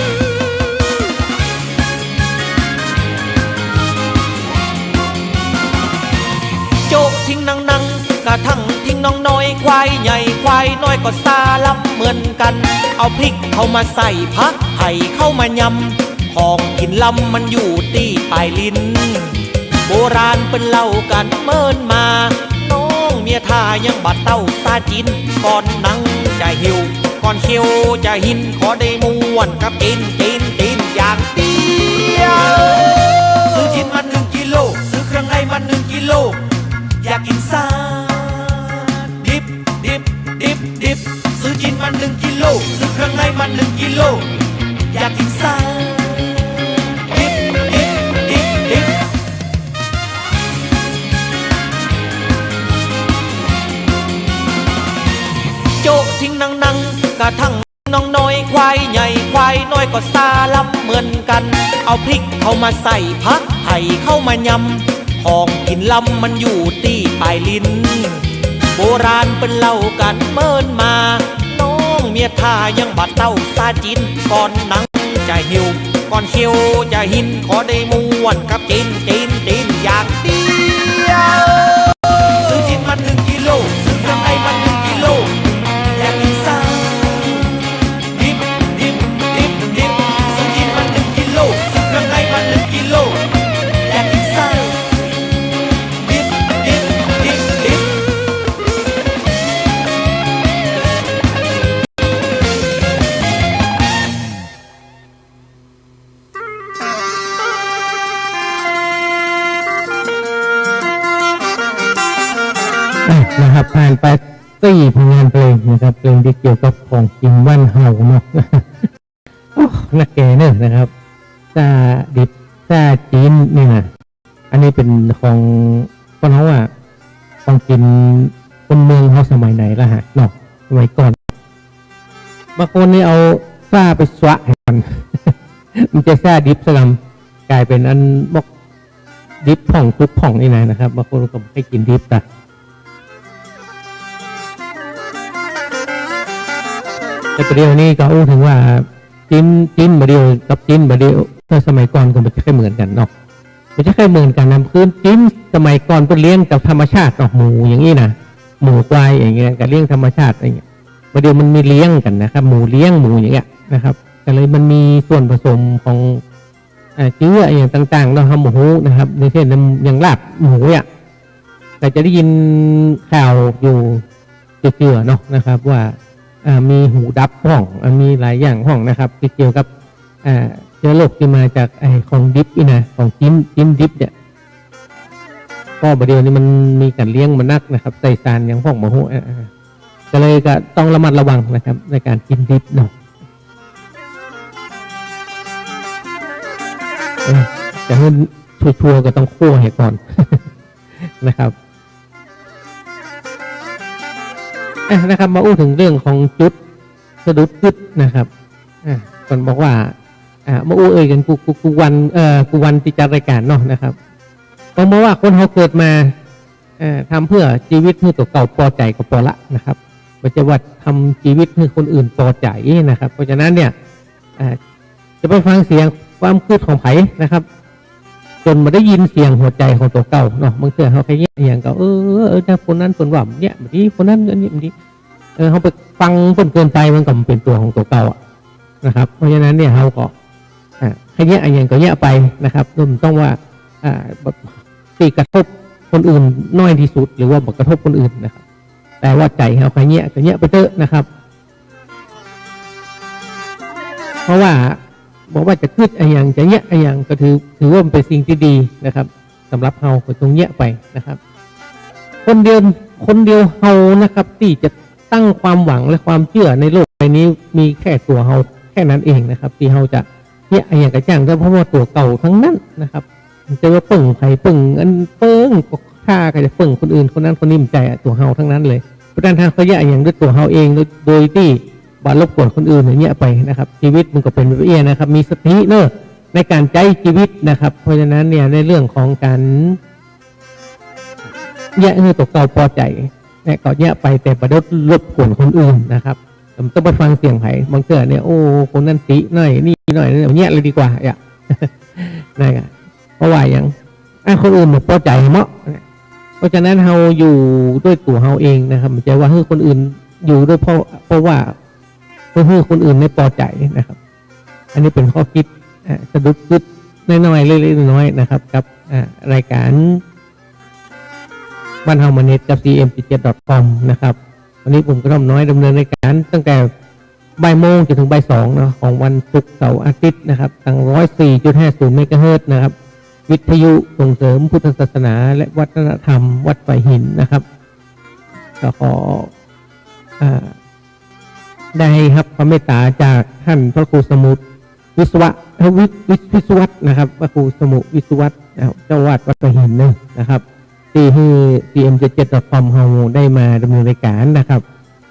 โจ๊ะทิ้งนังๆ กระทั่งทิ้งน้องน้อย ควายใหญ่ควายน้อยก็ซ่าลำเหมือนกั๋น เอาพริกเข้ามาใส่ ผักไผ่เข้ามายำ ของกิ๋นลำมันอยู่ตี้ป๋ายลิ้น โบราณเปิ้นเล่ากั๋นเมินมา น้องเมียถ้ายังบ่เต้าซ่าจิ๊น ก่อนหนังจะเหี่ยว ก่อนเขี้ยวจะหิน ขอได้ม่วนกับจิ๊น จิ๊น จิ๊นอย่างเดียว ซื้อจิ๊นมาหนึ่งกิโล ซื้อเครื่องในมาหนึ่งกิโล อยากกิ๋นซ่า ดิบ ดิบ ดิบ ดิบ ซื้อจิ๊นมาหนึ่งกิโล ซื้อเครื่องในมาหนึ่งกิโล อยากกิ๋นซ่า ดิบ ดิบ ดิบ ดิบ โจ๊ะทิ้งนังๆ กระทั่งน้องน้อย ควายใหญ่ควายน้อยก็ซ่าลำเหมือนกั๋น เอาพริกเข้ามาใส่ ผักไผ่เข้ามายำ ของกิ๋นลำมันอยู่ตี้ป๋ายลิ้น โบราณเปิ้นเล่ากั๋นเมินมา น้องเมียถ้ายังบ่เต้าซ่าจิ๊น ก่อนหนังจะเหี่ยว ก่อนเขี้ยวจะหิน ขอได้ม่วนกับจิ๊น จิ๊น จิ๊นอย่างเดียว ซื้อจิ๊นมาหนึ่งกิโล ซื้อเครื่องในมาหนึ่งกิโล อยากกิ๋นซ่า ดิบ ดิบ ดิบ ดิบ ซื้อจิ๊นมาหนึ่งกิโล ซื้อเครื่องในมาหนึ่งกิโล อยากกิ๋นซ่า ดิบ ดิบ ดิบ ดิบ อ่ะ นะครับ ผ่านไปสี่ผลงานเพลงนะครับ เพลงตี้เกี่ยวกับของกิ๋นบ้านเฮาเนาะ โอ้ นักแก่เน่อนะครับ ซ่าดิบ ซ่าจิ๊นนี่นะ อันนี้เป๋นของคนเฮาอะ ของกิ๋นคนเมืองเฮาสมัยไหนละฮะเนาะ สมัยก่อน บางคนนี่เอาซ่าไปสวะให้ก่อน มันจะซ่าดิบซะกำ ก๋ายเป๋นอันบอกดิบพ่องสุกพ่องนี่นะ นะครับ บางคนก็บ่ใค่กิ๋นดิบอะ แต่ประเดี๋ยวนี้ก็อู้เถิงว่า จิ๊น จิ๊นบ่าเดี่ยวกับจิ๊นบ่าเดี่ยว ถ้าสมัยก่อนก็บ่ใค่เหมือนกั๋นเนาะ บ่ใค่เหมือนกั๋นนะ คือจิ๊นสมัยก่อนเปิ้นเลี้ยงกับธรรมชาติเนาะ หมูอย่างอี้นะ หมูควายอย่างอี้นะ ก็เลี้ยงธรรมชาติอย่างเงี้ย บ่าเดี่ยวมันมีเลี้ยงกั๋นนะครับ หมูเลี้ยงหมูอย่างเงี้ยนะครับ ก็เลยมันมีส่วนผสมของ อ่า เจื๊ออะหยังต่างๆ เนาะ เฮาบ่ฮู้นะครับ อย่างเช่น อย่างลาบหมูเนี่ย ก็จะได้ยินข่าวอยู่เจื่อๆ เนาะนะครับ ว่า อ่า มีหูดับพ่อง อ่า มีหลายอย่างพ่องนะครับ ที่เกี่ยวกับ อ่า เจื้อโรคตี้มาจากไอ้ของดิบนี่นะ ของกิ๋น กิ๋นดิบเนี่ย เพราะบ่าเดี่ยวนี้มันมีก๋านเลี้ยงมานักนะครับ ใส่สารหยังพ่องบ่ฮู้ อ่า อ่า ก็เลยก็ต้องระมัดระวังนะครับ ในก๋านกิ๋นดิบเนาะ เออ จะหื้อชัวร์ๆ ก็ต้องคั่วให้ก่อน นะครับ อ่ะ นะครับ มาอู้เถิงเรื่องของจุดสะดุดกึ๊ดนะครับ อ่ะ เปิ้นบอกว่า อ่ะ มาอู้เอ่ยกั๋นกู้ กู้ กู้วัน เอ่อ กู้วันตี้จัดรายก๋านเนาะนะครับ เปิ้นบอกว่าคนเฮาเกิดมา เอ่อ ทำเปื้อจีวิตหื้อตั๋วเก่าปอใจ๋ก็ปอละนะครับ บ่ใจ้ว่าทำจีวิตหื้อคนอื่นปอใจ๋นะครับ เพราะฉะนั้นเนี่ย อ่า จะไปฟังเสียงความกึ๊ดของใผนะครับ จ๋นบ่ได้ยินเสียงหัวใจ๋ของตั๋วเก่าเนาะ บางเตื้อเฮาใค่เยียะอะหยังก็ เออ เออ ถ้าคนนั้นเปิ้นว่าแบบเนี้ย แบบนี้ คนนั้นอันนี้ แบบนี้ เออ เฮาไปฟังเปิ้นเกินไป มันก็บ่เป๋นตั๋วของตั๋วเก่าอะนะครับ เพราะฉะนั้นเนี่ยเฮาก็ อ่า ใค่เยียะอะหยังก็เยียะไปนะครับ บ่ต้องว่า อ่า แบบ ตี้กระทบคนอื่นน้อยตี้สุด หรือว่าบ่กระทบคนอื่นนะครับ แต่ว่าใจ๋เฮาใค่เยียะก็เยียะไปเต๊อะนะครับ เพราะว่าบ่ว่าจะกึ๊ดอะหยัง จะเยียะอะหยัง ก็ถือ ถือว่ามันเป๋นสิ่งตี้ดีนะครับ สำหรับเฮาก็จงเยียะไปนะครับ คนเดียว คนเดียวเฮานะครับ ตี้จะตั้งความหวังและความเจื้อในโลกใบนี้ มีแค่ตั๋วเฮาแค่นั้นเองนะครับ ตี้เฮาจะเยียะอะหยังก็จ้าง แต่เพราะว่าตั๋วเก่าตังนั้นนะครับ บ่ใจ้ว่าเปิ้งใผเปิ้ง อันเปิ้งก็ข้าก็จะเปิ้งคนอื่น คนนั้นคนนี้ บ่ใจ้อะ ตั๋วเฮาตังนั้นเลย เพราะฉะนั้นถ้าเฮาเยียะอะหยังด้วยตั๋วเฮาเอง โดย โดยตี้บ่รบกวนคนอื่นอย่างเงี้ยไปนะครับ จีวิตมันก็เป๋นแบบเอี้ยนะครับ มีสติเนาะในก๋านใจ๊จีวิตนะครับ เพราะฉะนั้นเนี่ยในเรื่องของก๋านเยียะหื้อตั๋วเก่าปอใจ๋เนี่ยก็เยียะไป แต่บ่ได้รบกวนคนอื่นนะครับ บ่ต้องไปฟังเสียงใผ บางเตื้อเนี่ย โอ้ คนนั้นติหน้อย นี่หน้อย เยียะเลยดีกว่า อ่ะ นั่นอะ เพราะว่าหยัง อ่ะ คนอื่นบ่ปอใจ๋เฮาเนาะ เพราะฉะนั้นเฮาอยู่ด้วยตั๋วเฮาเองนะครับ บ่ใจ้ว่าหื้อคนอื่นอยู่ด้วย เพราะ เพราะว่าเพื่อหื้อคนอื่นได้ปอใจ๋นะครับ อันนี้เป๋นข้อกึ๊ด อ่ะ สะดุดกึ๊ดน้อยๆ เล็กๆ น้อยๆ นะครับ กับ อ่ะ รายก๋านบ้านเฮามาเน็ตกับ ซีเอ็มเจ็ดเจ็ดดอทคอม นะครับ วันนี้ผมกระท่อมน้อยดำเนินรายก๋านตั้งแต่ บ่ายโมงจ๋นเถิงบ่ายสองเนาะ ของวันศุกร์ เสาร์ อาทิตย์นะครับ ตางร้อยสี่จุดห้าศูนย์เมกะเฮิรตซ์นะครับ วิทยุส่งเสริมพุทธศาสนาและวัฒนธรรมวัดฝายหินนะครับ ก็ขอ อ่า ได้ฮับความเมตต๋าจากต้านพระครูสมุทรวิศวะ เอ่อ วิ วิ วิศวัฒน์นะครับ พระครูสมุทรวิศวัฒน์นะครับ เจ้าอาวาสวัดฝายหินเนอะนะครับ ตี้หื้อ ซีเอ็มเจ็ดเจ็ดดอทคอม เฮาได้มาดำเนินรายก๋านนะครับ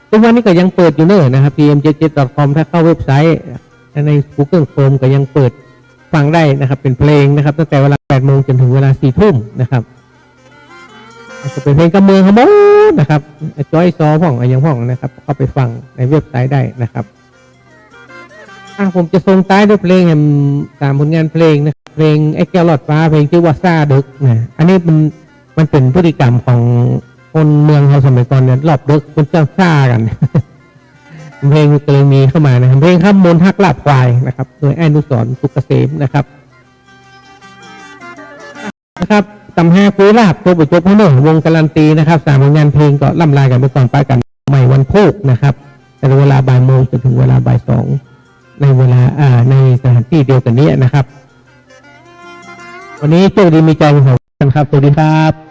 ทุกวันนี้ก็ยังเปิดอยู่เนอะนะครับ ซีเอ็มเจ็ดเจ็ดดอทคอม ถ้าเข้าเว็บไซต์ ในกูเกิลโครม ก็ยังเปิดฟังได้นะครับ เป๋นเพลงนะครับ ตั้งแต่เวลาแปดโมงจ๋นเถิงเวลาสี่ทุ่มนะครับ ก็เป๋นเพลงกำเมืองเฮาหมดนะครับ จ้อยซอพ่อง อะหยังพ่องนะครับ เข้าไปฟังในเว็บไซต์ได้นะครับ อ่ะ ผมจะส่งต๊ายด้วยเพลงแหมสามผลงานเพลงนะครับ เพลงไอ้แก้วลอดฟ้า เพลงจื้อว่าซ่าเดิ็กนะ อันนี้มัน มันเป๋นพฤติกรรมของคนเมืองเฮาสมัยก่อนเนี่ย รอบเดิ็กเปิ้นจะซ่ากั๋น เพลงก็เลยมีเข้ามานะครับ เพลงคำมนต์ฮักลาบควายนะครับ โดยอ้ายอนุสรณ์ สุกเกษมนะครับ นะครับ ต๋ำฮากุยลาบ จบบ่จบเฮาเนอะ วงการันตีนะครับ สามผลงานเพลงก็ล่ำลากั๋นไปก่อน ปะกั๋นใหม่วันพูกนะครับ ตั้งแต่เวลาบ่ายโมงจ๋นเถิงเวลาบ่ายสอง ในเวลา อ่า ในสถานตี้เดียวกั๋นนี้นะครับ วันนี้โชคดีมีชัยกันครับ สวัสดีครับ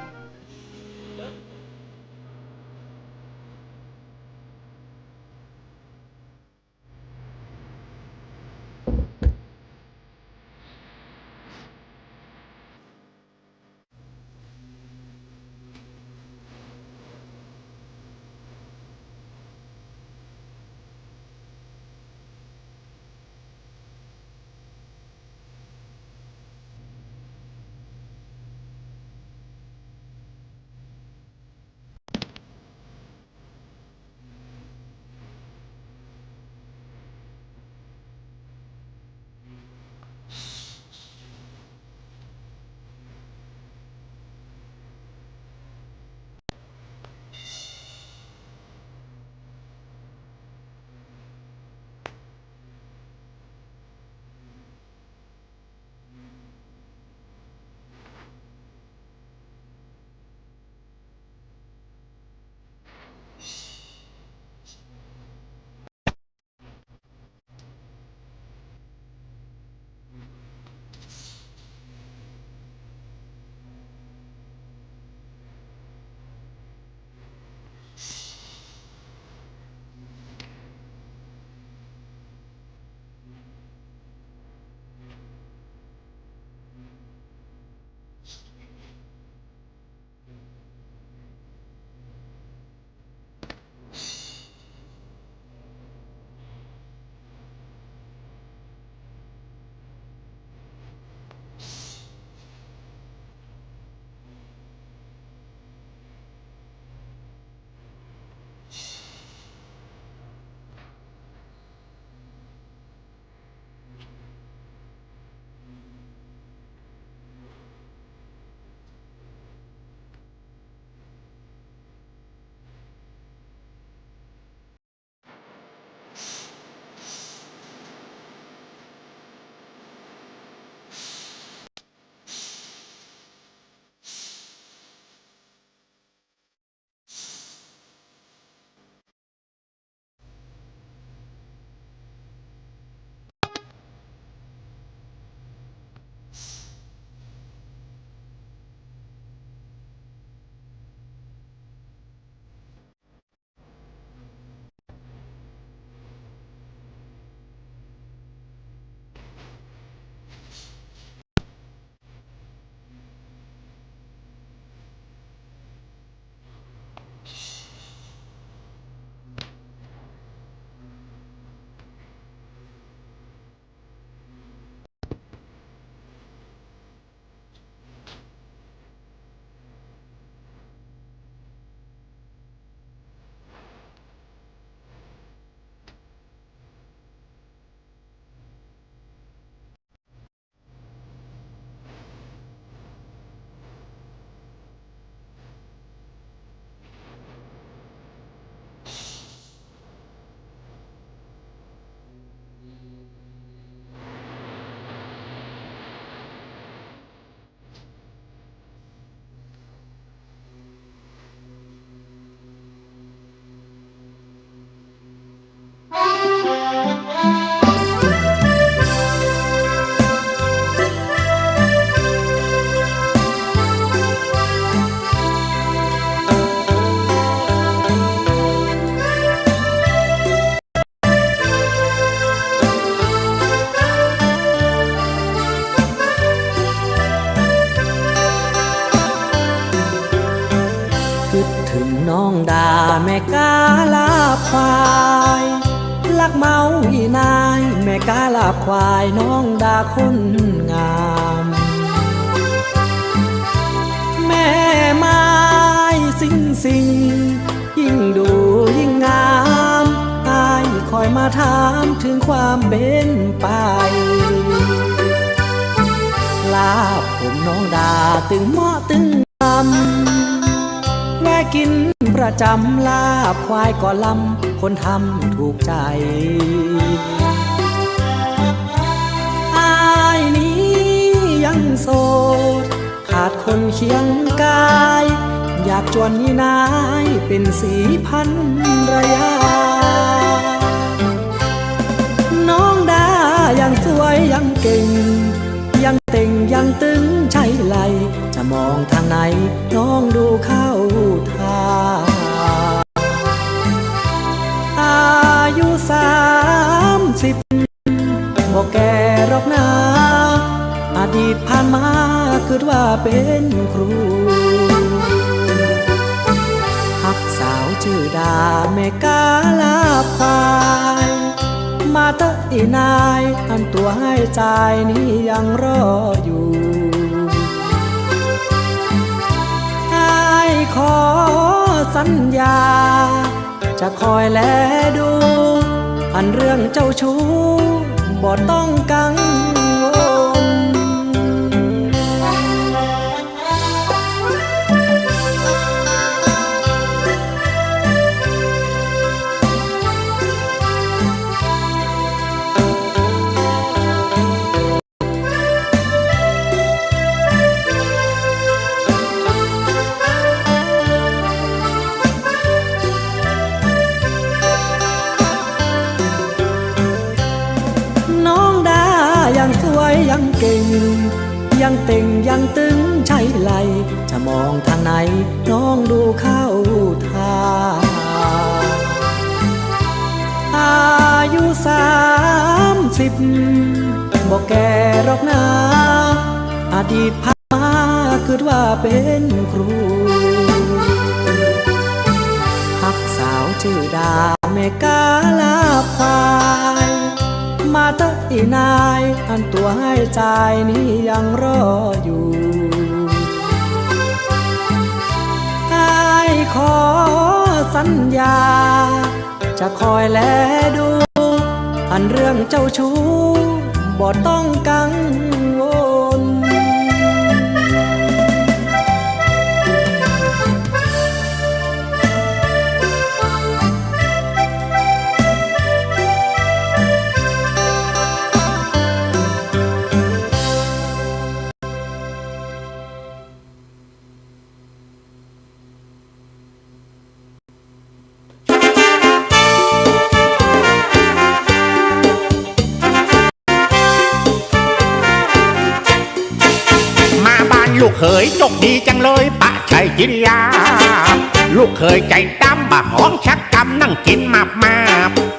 ด่าแม่ก๊าลาบควาย ลักเมาอี้นาย แม่ก๊าลาบควายน้องด่าคนงาม แม่ไม้สิงสิง ยิ่งดูยิ่งงาม อ้ายคอยมาถามเถิงความเป๋นไป ลาบผมน้องด่าตึงเหมาะตึง แวะกิ๋นประจ๋ำ ลาบควายก็ลำ คนทำถูกใจ๋ อ้ายนี้ยังโสด ขาดคนเคียงกาย อยากจวนอีนายเป๋นศรีภรรยา น้องด่ายังสวยยังเก่ง ยังเต่งยังตึงใช่ไหม จะมองตางไหนน้องดูเข้าท่า อายุสามสิบ บ่แก่หรอกนา อดีตผ่านมากึ๊ดว่าเป๋นครู ฮักสาวจื้อด่าแม่ก๊าลาบควาย มาเต๊อะอีนาย อันตั๋วหื้อจ่ายนี้ยังรออยู่ อ้ายขอสัญญา จะคอยแลดู อันเรื่องเจ้าชู้บ่ต้องกังวล น้องด่ายังสวยยังเก่ง ยังเต่งยังตึงใช่ไหม จะมองตางไหนน้องดูเข้าท่า อายุสามสิบ บ่แก่หรอกนา อดีตผ่านมากึ๊ดว่าเป๋นครู ฮักสาวจื้อด่าแม่ก๊าลาบควาย มาเต๊อะอีนาย อันตั๋วหื้อจ่ายนี้ยังรออยู่ อ้ายขอสัญญา จะคอยแลดู อันเรื่องเจ้าชู้บ่ต้องกังวล มาบ้านลูกเขยโจคดีจังเลย ปะใช้กิริยา ลูกเขยใจ๋ดำบ่ฮ้องสักกำ นั่งกิ๋นมาบมาบ